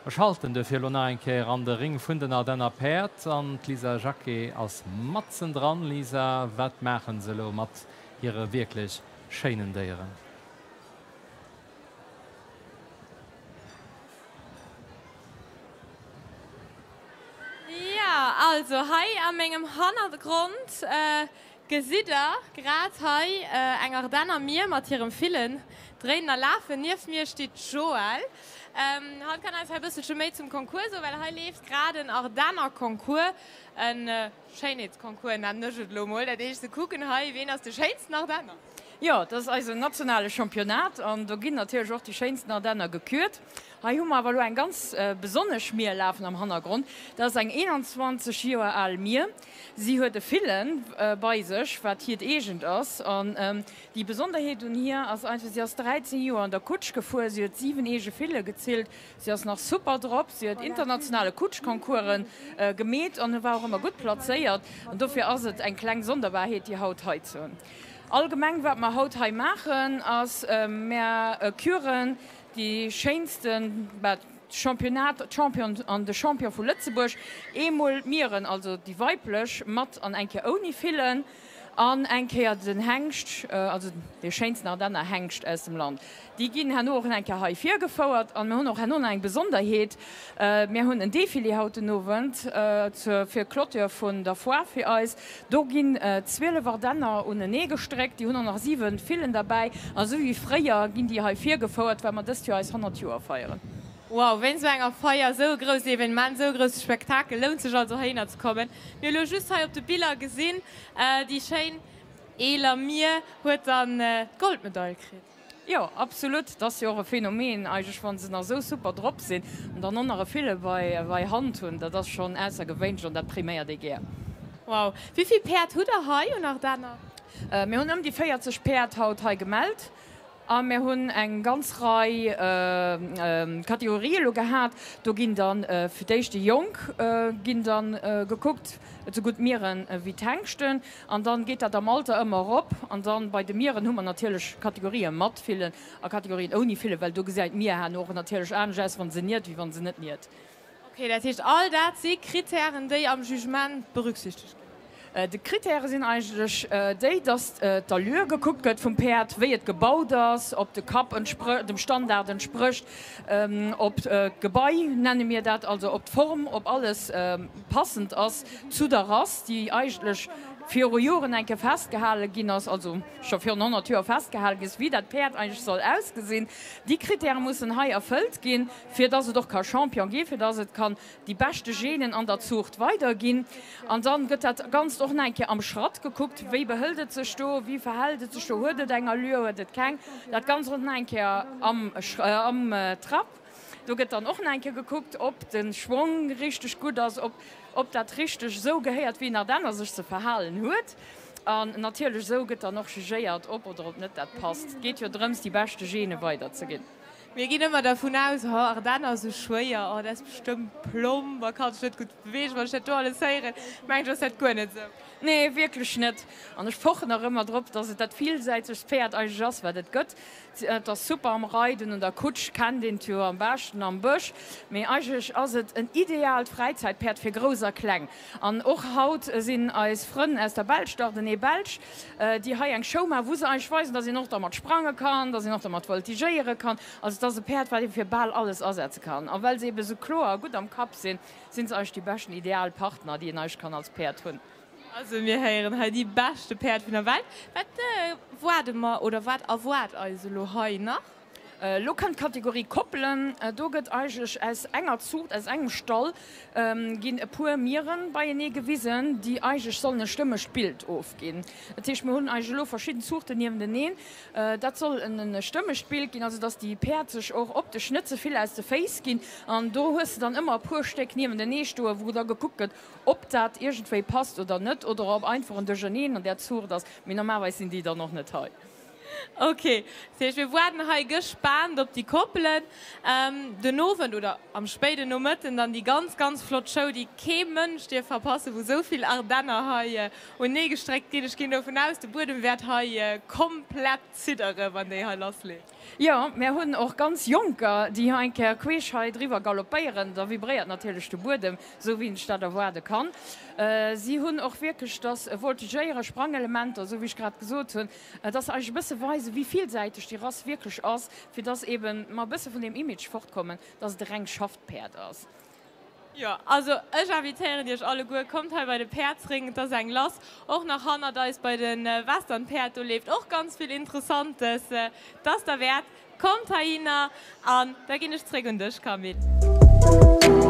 Mer schalten duerfir elo nach eng Kéier an de Ring vun den Ardenner Päerd an d'Lisa Jacqué ass matzen dran. Lisa, wat maachen se elo mat hire wierklech schéinen Déieren? Jo, also hei a mengem Hannergrond gesitt der grad hei eng Ardenner Mier mat hirem Villen dréinen a lafen. Nieft mir steet d'Joëlle. Hatt kann eis hei e bësselche méi zum Concours soen, well hei leeft grad en Ardenner Concours, e Schéinheetsconcours nennen ech et elo mol. Dat heescht, se kucken hei, ween ass de schéinsten Ardenner. Jo, dat ass eisen nationale Championnat an do ginn natierlech och déi schéinsten Ardenner gekürt. Hei hu mer awer elo eng ganz besonnesch Mier lafen am Hannergrond. Dat ass eng 21 Joer al Mier. Si huet e Fille bei sech, wat hiert eegent ass. An déi Besonderheet un hir ass einfach, si ass 13 Joer an der Kutsch gefuer, si huet 7 eege Fille gezillt, si ass nach super drop, si huet internationale Kutschconcoursen gemeet an war och ëmmer gutt plazéiert. An dofir ass et eng kleng Sonderbarheet, déi haut hei ze hunn. Allgemeng, wat mer haut hei maachen, ass, mer küren déi schéinsten, bah, Championnat, d'Championne an de Champion vu Lëtzebuerg, eemol d'Mieren, also déi weiblech, mat an eng Kéier ouni Fillen, an eng Kéier den Hengscht, also dee schéinsten Ardenner Hengscht aus dem Land. Déi ginn herno och eng Kéier hei virgefouert. An mir hunn och herno nach eng Besonderheet, Mir hunn en Defilé haut den Owend zur fir Clôture vun der Foire fir eis. Do ginn 12 Ardenner unenee gestréckt, déi hunn och nach 7 Villen derbäi. An esou wéi fréier ginn déi hei virgefouert, well mer dëst Joer eis 100 Joer feieren. Wow, wéinst esou enger Feier, esou e grousst Evenement, esou e grousse Spektakel, lount sech also heihinner ze kommen. Mir hu lo just hei op de Biller gesinn, déi schéin eeler Mier huet dann d'Goldmedail kritt. Jo, absolut. Dat ass jo och e Phänomen eigentlech, wa se nach esou super drop sinn an dann och nach e Fille bei Hand hunn. Dat ass schonn aussergewéinlech an dat priméiert ee gär. Wow. Wéi vill Päerd hutt der hei un Ardenner? Mir hunn ëm déi 40 Päerd haut hei gemellt a mir hunn eng ganz Rei Kategorië lo gehat. Do ginn dann fir d'éischt déi Jonk ginn dann gekuckt, esou gutt d'Mieren ewéi d'Hengschten. An dann geet dat am Alter ëmmer erop. An dann bei de Mieren hu mer natierlech Kategorië mat Villen a Kategorien ouni Villen, well do gesäit d'Mier herno och natierlech anescht aus, wa se niert, wéi wa se net niert. Ok, dat heescht all dat si Kritären, déi am Jugement berücksichtegt ginn? De Kritäre sinn eigentlech déi, dass d'Allure gekuckt gëtt vum Päerd, wéi et gebaut ass, ob de Kapp dem Standard entsprécht, ob d'Gebai, nenne mir dat, also ob d'Form, ob alles passend ass zu der Rass, déi eigentlech viru Joren eng Kéier festgehale ginn ass, also scho virun 100 Joer festgehale ginn ass, wéi dat Päerd eigentlech soll ausgesinn. Déi Kritäre mussen hei erfëllt ginn, fir dass et och ka Champion ginn, fir dass et kann déi beschte Genen an der Zuucht weiderginn. An dann gëtt dat Ganzt och nach eng Kéier am Schratt gekuckt, wéi behëlt et sech do, wéi verhält et sech do, huet et eng Allure, huet et keng. Dat Ganzt och nach eng Kéier am Trapp. Do gëtt dann och nach eng Kéier gekuckt, ob de Schwong richteg gutt ass, ob ob dat richteg esou gehéiert, wéi en Ardenner sech ze verhalen huet. An natierlech esou gëtt dann och jugéiert, ob oder ob net dat passt. Et geet jo drëms, déi beschte Gene weiderzeginn. Mir ginn ëmmer dervun aus, oh Ardenner esou schwéier, oh dat ass bestëmmt plomb a kann sech net gutt beweegen. Wann ech dat do alles héieren, mengen ech, ass dat guer net esou. Nee, wierklech net. An ech pochen och ëmmer drop, dass et dat villsäitegst Päerd eigentlech ass, wat et gëtt. Et ass super am Reiden, un der Kutsch kennt een et jo am beschten, am Bësch. Mee eigentlech ass et en ideaalt Fräizäitpäerd fir Grouss a Kleng. An och haut sinn eis Frënn aus der Belsch, d'Ardennais Belge, déi hei eng Show maachen, wou se eigentlech weisen, dass een och dermat sprange kann, dass een och dermat voltigéiere kann. Also et ass e Päerd, wat ee fir bal alles asetze kann. A well se ebe sou kloer a gutt am Kapp sinn, sinn se eigentlech déi beschten ideal Partner, déi een eigentlech kann als Päerd hunn. Also mir héieren hei déi beschte Päerd vun der Welt. Wat waarde mer oder wat erwaart eis elo hei nach? Elo kënnt d'Kategorie Koppelen. Do gëtt eigentlech aus enger Zuucht, aus engem Stall ginn e puer Mieren beienee gewisen, déi eigentlech sollen e stëmmegt Bild ofginn. Dat heescht, mir hunn eigentlech elo verschidden Zuuchten niewenteneen. Dat soll e stëmmegt Bild ginn, also datt déi Päerd sech och optesch net ze vill aus de Féiss ginn. An do hues de dann ëmmer e puer Stéck niewentenee stoen, wou da gekuckt gëtt, Ob dat iergendwéi passt oder net, oder ob einfach en Duercherneen an där Zuucht ass, mee normalerweis sinn déi dann och net hei. Ok, dat heescht mir waarden hei gespaant op déi Koppelen. Den Owend oder am spéiden Nomëtten dann déi ganz, ganz flott Show, déi kee Mënsch dierf verpassen, wou esou vill Ardenner hei unee gestréckt ginn. Ech ginn dovun aus, de Buedem wäert hei komplett ziddere wann déi hei lassleet. Jo, mär hunn och ganz Jonker, déi hei eng Kéier queesch hei driwwer galoppéieren. Da vibréiert natierlech de Buedem, esou wéi een sech dat erwaarde kann. Si hunn och wierklech dass Voltigéieren, Sprangelementer, esou wéi ech grad gesot hunn, dass se eis e bësse weisen, wéi villsäiteg déi Rass wierklech ass, fir dass eeben mer e bësse vun deem Image fortkommen, dass et e reng Schaftpäerd ass. Jo, also ech invitéieren iech alleguer, kommt hei bei de Päerdsring, et ass eng lass. Och nach hannert eis bei de Westernpäerd, do leeft och ganz vill Interessantes. Et ass derwäert, kommt heihinner an da ginn ech zréck un dech, Camille.